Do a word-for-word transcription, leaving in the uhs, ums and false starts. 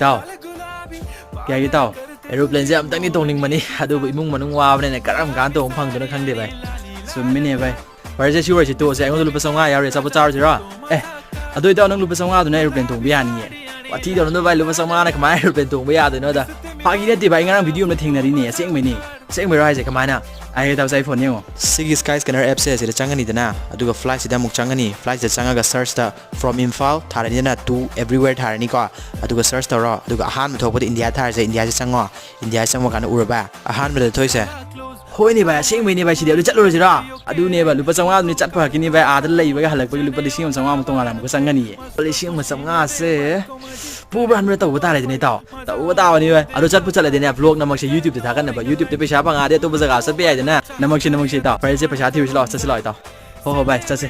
ꯏꯇꯥꯎ, ꯀꯩ ꯍꯥꯏꯒꯦ ꯏꯇꯥꯎ? ꯑꯦꯔꯣꯄ꯭ꯂꯦꯟꯁꯦ ꯑꯝꯇꯪꯗꯤ ꯇꯣꯡꯅꯤꯡꯕꯅꯤ, ꯑꯗꯨꯕꯨ ꯏꯃꯨꯡ ꯃꯅꯨꯡ ꯋꯥꯕꯅꯤꯅ ꯀꯔꯝ ꯀꯥꯟꯗ ꯇꯣꯡꯕ ꯐꯪꯗꯣꯏꯅꯣ ꯈꯪꯗꯦ ꯚꯥꯏ꯫ ꯆꯨꯝꯃꯤꯅꯦ ꯚꯥꯏ꯫ ꯐꯔꯦꯁꯦ, ꯁꯤ ꯑꯣꯏꯔꯁꯤ ꯇꯣꯛꯑꯁꯦ꯫ ꯑꯩꯉꯣꯟꯗ ꯂꯨꯄꯥ ꯆꯥꯝꯃꯉꯥ ꯌꯥꯎꯔꯤ, ꯑꯆꯥꯄꯣꯠ ꯆꯥꯔꯨꯁꯤꯔꯣ? ꯑꯦ, ꯑꯗꯨ ꯏꯇꯥꯎ, ꯅꯪ ꯂꯨꯄꯥ ꯆꯥꯝꯃꯉꯥꯗꯨꯅ ꯑꯦꯔꯣꯄ꯭ꯂꯦꯟ ꯇꯣꯡꯕ ꯌꯥꯅꯤꯌꯦ꯫ ꯋꯥꯊꯤ ꯇꯧꯔꯅꯨ ꯚꯥꯏ, ꯂꯨꯄꯥ ꯆꯥꯝꯃꯉꯥꯅ ꯀꯃꯥꯏꯅ ꯑꯦꯔꯣꯄ꯭ꯂꯦꯟ ꯇꯣꯡꯕ ꯌꯥꯗꯣꯏꯅꯣꯗ? ꯐꯥꯒꯤ ꯅꯠꯇꯦ ꯚꯥꯏ, ꯑꯩ ꯉꯔꯥꯡ ꯚꯤꯗꯤꯑꯣ ꯑꯃ ꯊꯦꯡꯅꯔꯤꯅꯦ, ꯑꯁꯦꯡꯕꯩꯅꯦ꯫ ꯑꯁꯦꯡꯕꯩꯔꯣ ꯍꯥꯏꯁꯦ? ꯀꯃꯥꯏꯅ? ꯑꯩ ꯇꯧꯁꯦ, ꯑꯩ ꯐꯣꯟ ꯌꯦꯡꯉꯣ꯫ ꯁꯤꯒꯤ Skyscanner appꯁꯦ ꯁꯤꯗ ꯆꯪꯉꯅꯤꯗꯅ, ꯑꯗꯨꯒ flightꯁꯤꯗ ꯑꯃꯨꯛ ꯆꯪꯉꯅꯤ꯫ Flightꯁꯤꯗ ꯆꯪꯉꯒ searchꯇ from Imphal ꯊꯥꯔꯅꯤꯗꯅ, to everywhere ꯊꯥꯔꯅꯤꯀꯣ꯫ ꯑꯗꯨꯒ search ꯇꯧꯔꯣ꯫ ꯑꯗꯨꯒ ꯑꯍꯥꯟꯕ ꯊꯣꯛꯄꯗ ꯏꯟꯗꯤꯌꯥ ꯊꯥꯔꯁꯦ꯫ ꯏꯟꯗꯤꯌꯥꯁꯦ ꯆꯪꯉꯣ꯫ ꯏꯟꯗꯤꯌꯥ ꯆꯪꯕ ꯀꯥꯟꯗ ꯎꯔꯕ? ꯑꯍꯥꯟꯕꯗ ꯊꯣꯛꯏꯁꯦ꯫ ꯍꯣꯏꯅꯦ ꯚꯥꯏ, ꯑꯁꯦꯡꯕꯩꯅꯦ ꯚꯥꯏ, ꯁꯤꯗꯤ꯫ ꯑꯗꯨ ꯆꯠꯂꯨꯔꯁꯤꯔꯣ? ꯑꯗꯨꯅꯦꯕ, ꯂꯨꯄꯥ ꯆꯥꯝꯃꯉꯥꯗꯨꯅꯤ ꯆꯠꯄ ꯈꯛꯀꯤꯅꯤ ꯚꯥꯏ, ꯑꯥꯗ ꯂꯩꯕꯒ ꯍꯜꯂꯛꯄꯒꯤ ꯂꯨꯄꯥ ꯂꯤꯁꯤꯡ ꯑꯃ ꯆꯥꯝꯃꯉꯥꯃꯨꯛ ꯇꯣꯉꯥꯟꯅ ꯑꯃꯨꯛꯀ ꯆꯪꯒꯅꯤꯌꯦ꯫ ꯂꯨꯄꯥ ꯂꯤꯁꯤꯡ ꯑꯃ ꯆꯥꯝꯃꯉꯥꯁꯦ ꯄꯨꯕ꯭ꯔꯥ ꯍꯟꯕ꯭ꯔꯥ ꯇꯧꯕ ꯇꯥꯔꯦꯗꯅ ꯏꯇꯥꯎ꯫ ꯇꯧꯕ ꯇꯥꯕꯅꯤ ꯚꯥꯏ꯫ ꯑꯗꯣ ꯆꯠꯄꯨ ꯆꯠꯂꯗꯤꯅꯦ, vlog ꯅꯃꯛꯁꯦ YouTubeꯇ ꯊꯥꯒꯠꯅꯕ꯫ YouTubeꯇ ꯄꯩꯁꯥ ꯐꯪꯉꯛꯑꯗꯤ ꯑꯇꯣꯞꯄ ꯖꯒꯥ ꯆꯠꯄ ꯌꯥꯏꯗꯅ꯫ ꯅꯃꯛꯁꯦ, ꯅꯃꯛꯁꯦ ꯏꯇꯥꯎ꯫ ꯐꯔꯦꯁꯦ, ꯄꯩꯁꯥ ꯊꯤꯔꯨꯁꯤ ꯂꯥꯛꯑꯣ, ꯆꯠꯁꯤ ꯂꯥꯛꯑꯣ ꯏꯇꯥꯎ꯫ ꯍꯣ ꯍꯣ ꯚꯥꯏ, ꯆꯠꯁꯦ꯫